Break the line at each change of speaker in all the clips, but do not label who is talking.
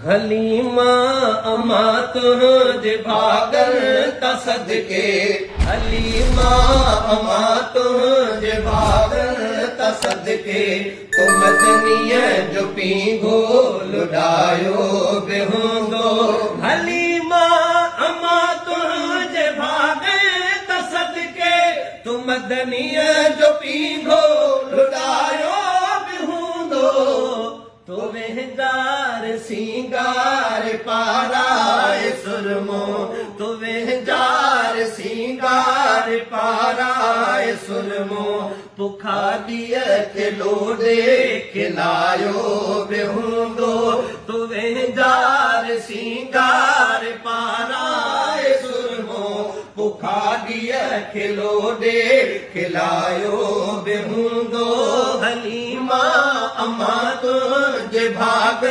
حليما اما تنهنجي ڀاڳن تان صدقي. حليما اما تنهنجي ڀاڳن تان صدقي. تو مدنيء جو پينگهو لڏايو به هوندو. حليما اما تنهنجي ڀاڳن تان صدقي. تو مدنيء جو پينگهو لڏايو به هوندو. تو وهنجار سينگار پارائي سرمو، تو وهنجار سينگار پارائي سرمو، پکاڏيء کي لوڏي کلايو به هوندو. تو وهنجار سينگار پارائي سرمو، پکاڏيء کي لوڏي کلايو به هوندو. حليما اما تنهنجي ڀاڳ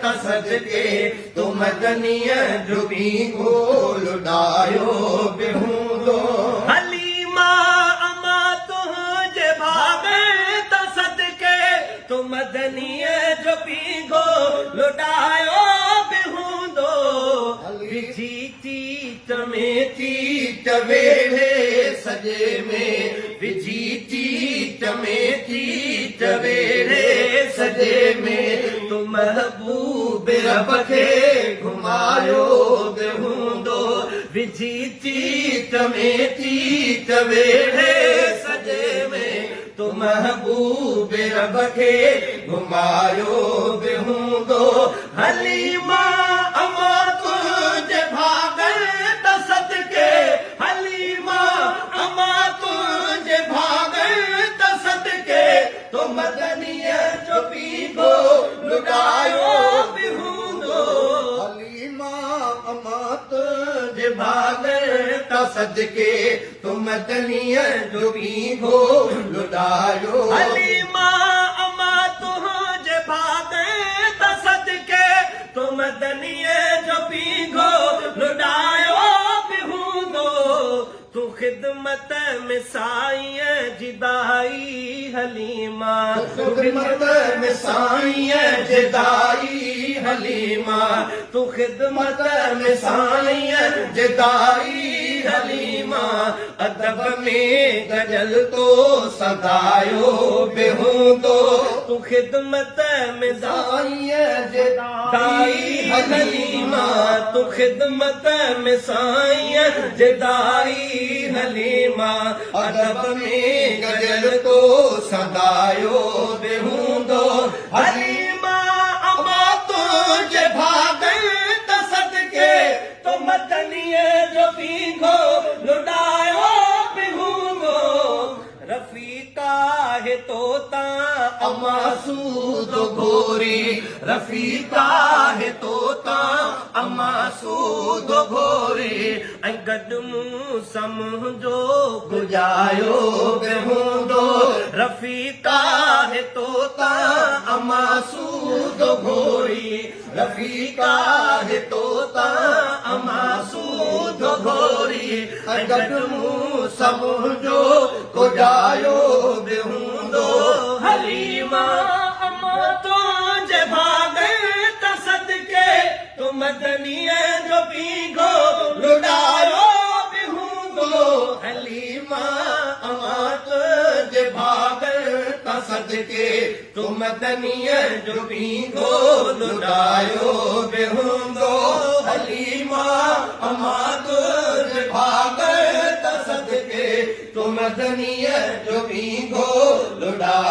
تان صدقي، تو مدنيء جو پينگهو لڏايو به هوندو. حليما اما تنهنجي ڀاڳ تان صدقي، تو مدنيء جو پينگهو لڏايو به هوندو. وجهي چيچ ۾ چيچ ويڙهي سڄي ۾، وجهي چيچ ۾ چيچ ويڙهي سڄي ۾، تو محبوب رب کي گهمايو به هوندو. وجهي چيچ ۾ چيچ ويڙهي سڄي ۾، تو محبوب رب کي گهمايو به هوندو. حليما اما تنهنجي ڀاڳن تان صدقي، حليما اما تنهنجي ڀاڳن تان صدقي، تو مدنيء جو پينگهو لڏايو به هوندو. حليما اما تنهنجي ڀاڳن تان صدقي، تو مدنيء جو پينگهو لڏايو. حليما اما تنهنجي ڀاڳن تان صدقي، تو مدنيء جو پينگهو لڏايو به هوندو. تون خدمت ۾ سائينء جي دائي حليما، تون خدمت ۾ سائينء جي دائي حليما، تون خدمت ۾ سائينء جي دائي حليما، ادب ۾ گڏيل تو سدايو به هوندو. تون خدمت ۾ سائينء جي دائي حليما، تون خدمت ۾ سائينء جي دائي حليما، ادب ۾ گڏيل تو سدايو به هوندو. حليما اما تنهنجي ڀاڳن تان صدقي، تو مدنيء جو پينگهو لڏايو به هوندو. رفيق آهي توتان اما سود گهوري، رفيق آهي توتان اما سود گهوري، ۽ گڏ مون سان منهنجو گجايو به هوندو. رفيق آهي توتان اما سود گهوري، رفيق آهي توتان اما سود گهوري، ۽ گڏ مون سان منهنجو ڪجايو به هوندو. حليما اما تنهنجي ڀاڳن تان صدقي، تو مدنيء جو پينگهو لڏايو به هوندو. حليما اما تنهنجي ڀاڳن تان صدقي، تو مدنيء جو پينگهو لڏايو به هوندو. حليما اما تنهنجي ڀاڳن تان صدقي، تو مدنيء جو پينگهو لڏايو.